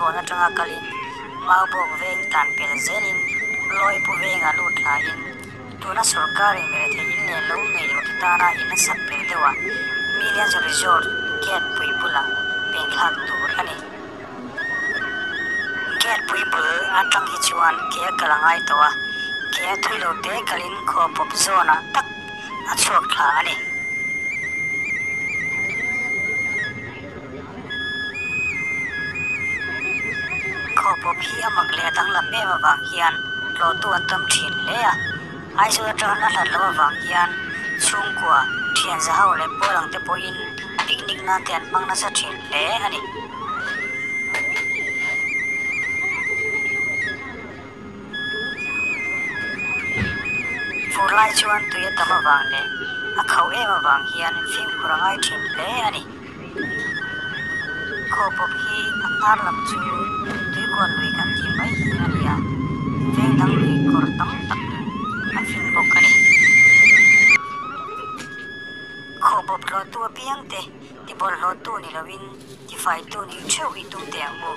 Kulikawn atanga kalin Maubawk veng tan pel zelin Lawipu vengah lut hlain tuna sorkarin mirethei in leh lo nei lo te tana in a sak pel deuh a, Millions Resort gate pui bulah pen thlak tur a ni. Gate pui bul atang hi chuan ke a kal a ngai tawh a, ke a thui lo te kalin khaw pawp zawnah tak a chhuak thla a ni. Khaw pawp hi a mak leh a danglam em avang hian tlawhtu an tam thin hle a, Aizawl atang a hlat loh avang hian chhungkua, thian zahau leh pawl ang te pawhin picnic nan te an hmang nasa thin hle a ni. Fur lai chuan tui a tam avang leh a khauh em avang hian fimkhur a ngai thin hle a ni. Khawpawp hi a hnar lam chu tuikual lui kan tih mai hi a ni a, veng dang lui kawr tam tak in a fin bawk a ni. Khawpawp hlawhtu apiang te tibawlhhlawhtu ni lovin tifaitu nih theuh i tum teh ang u.